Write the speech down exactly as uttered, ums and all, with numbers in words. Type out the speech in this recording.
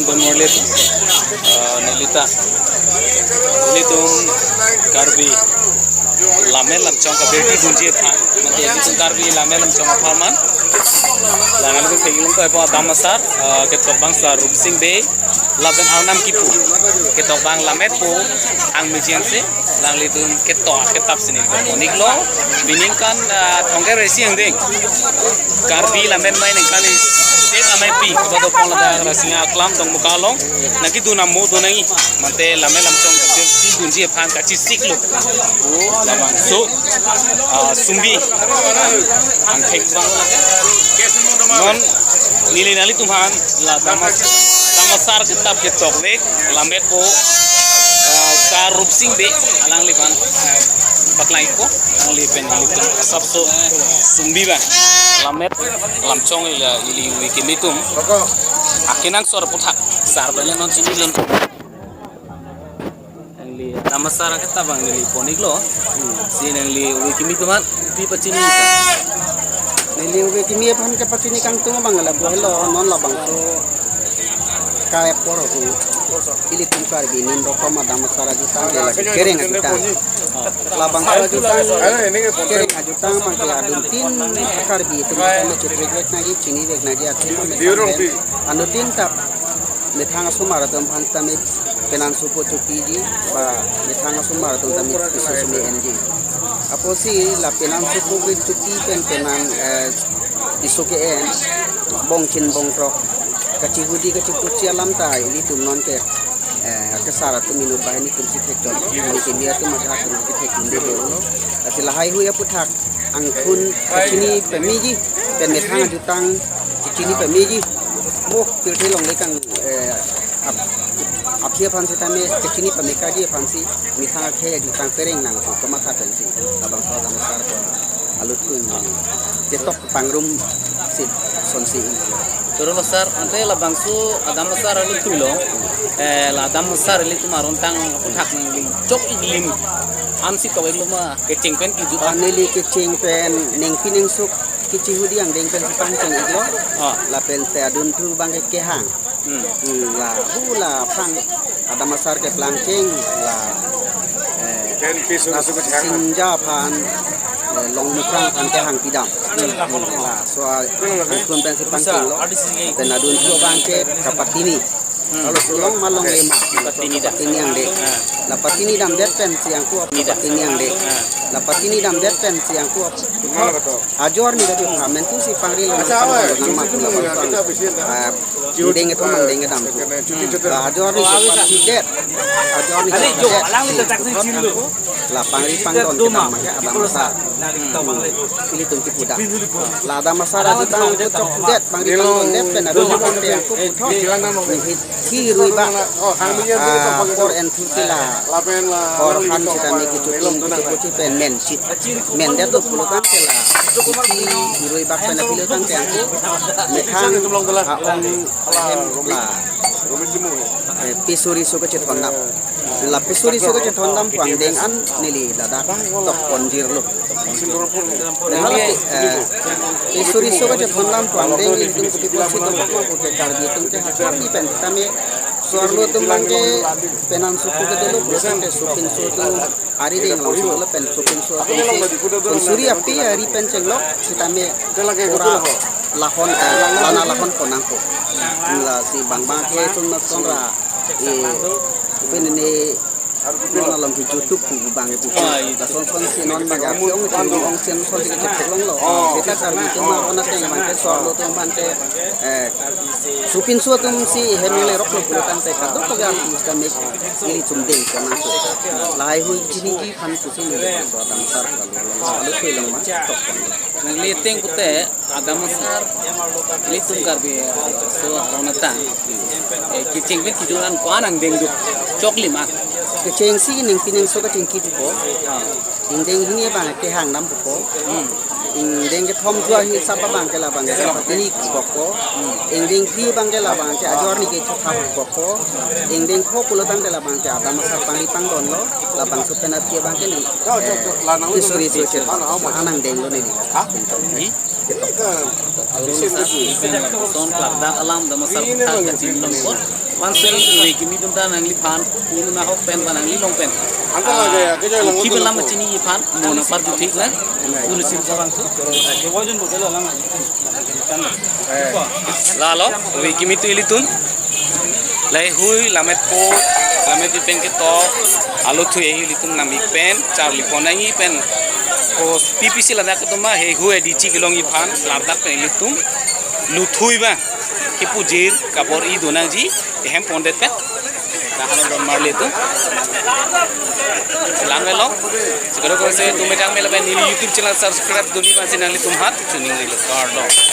Don Morlet, eh, nelita, nelitum Karbi Lammet Lamchong kabirti dunji aphan, mate nelitum Karbi Lammet Lamchong apharman, la nelitum theklong ko epo Adam Asar, eh, ketokbang Sar Rupsing Bey, lapen arnam kipu, ketokbang Lammet po, ang mejian se, nanglitum ketok ketap sini. Oniklo, piningkan, ah, thongkre isi angdeng. Karbi Lammet Mei ningkan isi amei pi, kedo pon ladak Rasinja Aklam Dongmuka along, nangkedun amo do nangji, mate Lammet Lamchong kabirti dunji aphan kachisiklo. O, labangso, ah, Sumbi, angthek bang. Non, neli nanglitum aphan, la Adam As-, Adam Asar ketap ketokvek, Lammet po, eh, Sar Rupsing Bey, alangliphan, eh, paklang ikpo, alangli pen nelitum asapso Sumbi ba, Lammet Lamchong ila ili uvi kimi atum akenangsot aputhak, sar bale non chini lon. Nangli Adam Asar ketap abang neli pon iklo. Hmm. Si nangli uvi kimi atum aphan pi pachini ta? Neli uvi kimi aphan kepachini kangtung abang lapu helo, non labangso ka-ep por hu. Ilitum Karbi nin rokom Adam Asar ajutang ke lake kereng ajutang. Labangso ajutang, kereng ajutang abang ke aduntin Karbi atum kami chutrik vek nangji, chini vek nangji, athema methang pen. Anuttin ta methang asomar atum aphan tame penan sopo chotiji, ba methang asomar atum tame piso seme enji. Apotsi la penan sopo ke choti pen penan, eh, piso ke-en, bongchin bongkrok, kachihudi kachipuchi alam ta ilitum non ke, eh, kesar atum inut banghini atum si thekchot, nangkimi atum aja atum si thekchot de lo. Lasi lahaihui aputhak angthun kachini pameji, pen methang ajutang kachini pameji. Mo pirthe longle kang, eh, ap-, aphi aphan sitame kachini pamekaji aphan si methang akhei ajutang pereng nangpo kamatha pensi labangso Adam Asar ko alutkui nang ketok pangrum si sonsi. Toro lo sar, ante labangso Adam Asar alutkui lo, eh, la Adam Asar ilitum aron tang aputhak nangli chok ik lim an si tok iklo ma, kecheng pen kiju an. Neli kecheng pen ningpi ningsuk kachihudi angdeng pen si pangcheng iklo. Ah. Lapen te adunthu abang ke kehang. Hmm. Hmm, la hu la aphrang Adam Asar keplangcheng la, eh, Pen piso la piso kachehang. Sinja aphan, eh, Longmukrang aphan kehang pidam. Hmm, laso angthun pen si pangcheng lo. Pen adunthu abang ke kapatini. Hmm. Along ma longle ma. Patini da. Patini angdeng. Ah. La patini damdet pensi angku ap-, Patini da. Patini angdeng. Ah. La patini damdet pensi angku ap-, Mana betul? Ajor ni tadi, ah, mentu si pangri lo. Acha, nang, oh, nang, cuti nang, dulu ya, nang, kita habisin dah. Ah, angdeng itu, angdeng kedam. Cuti, cuti. Ah, ajor ni, oh, cepat sidet. Ajor ni, ali, cepat jo, sidet. Alang ni tetak si chin lo. La pangri pangdon kedam, maka Adam Asar. Nah, di kita bang lagi. Ilitum kipu da. La Adam Asar ajutang kuchok sidet, pangri pangdondet pen adunthu abang ke angku puthot. Nihit si rui bak. Oh, hang ni ya, ah, dulu, por en thuti la. Lapen la, hor lalu han kita, sitame kichuting, melom tunang kichuting pen menchit. Mendet lo pulotangte la. Isi rui bak pen apilotangte angku methang, ah, ong ahem la. Eh, piso riso kachethondam. La piso riso kachethondam pu angdeng an neli ladak tok ponjir lo. Neli, eh, piso riso kachethondam pu angdeng nelitum kopi pusi tok ma pu ke Karbi atum ke hachar ni pen tame so-arlo atum abang ke penan sopo ke dolo pulotangte sopinso atum ari deng along si dolo pen sopinso atum si suri api ari pen chenglok sitame pura lahon, eh, lana lahon pon nangpo. Lasi bang bang ke chun na chun ra, eh, pen ne non along ke YouTube pu bang ke pu. Ah, iya. Lason son si non bang ke api ong chun ong chun son si kechek long lo. Oh. Seta Karbi atum ma ona ke bang ke so-arlo atum abang ke, eh, sopinso atum si hem le rok lo pulotangte kadokave artist kami ili chumdeng pon nangpo. Lahaihui chiniji aphan pusi neli so Adam Asar ka lo, alutkui long ma tok pon. Nangli ateng pute Adam Asar ilitum Karbi, eh, so aron atang, eh, kecheng pen kiju an ko-an angdeng do, choklim ma? Kecheng si ningpi ningsuk kachingki pupo. Ah. Ingdeng hini abang kehang dam pupo. Hmm. Ingdeng kethom ju ahi sap abang ke labang ke kapatini bokpo. Hmm. Ingdeng phli abang ke labang ke ajor ni kechethap bokpo. Ingdeng pho pulotangte labang ke Adam Asar pangri pangdon lo. Labangso pen aphi abang ke neli, eh, piso riso chethon an angdeng lo neli. Hmm. Ketok. Arum sa, son klakdak alam Adam Asar aputhak kachinglong pon. Pansel ove kimi atum ta nangliphan, punu nahok pen ba nanglilong pen. Angka lage, ya, keja lang Kibe lam utang chini iphan, mo nangparju thik na. Dulu sim sabang tu. Lalo, ove kimi atum ilitum. Laheihui lammet po, lammet pen ketok, alo thu ilitum namik pen, charli pon nangji pen. Ko P P C ladak atum ma, heihui D C kelong iphan, ladak pen ilitum. Luthui ba, kipujir, kabor-i do nangji, ehem pondet pen. Tahan don marli atum. Selang velo. Sekarang kalau saya tumedang mela pen neli YouTube channel subscribe dun-i aphansi nanglitum hat, chuning rilo kardom.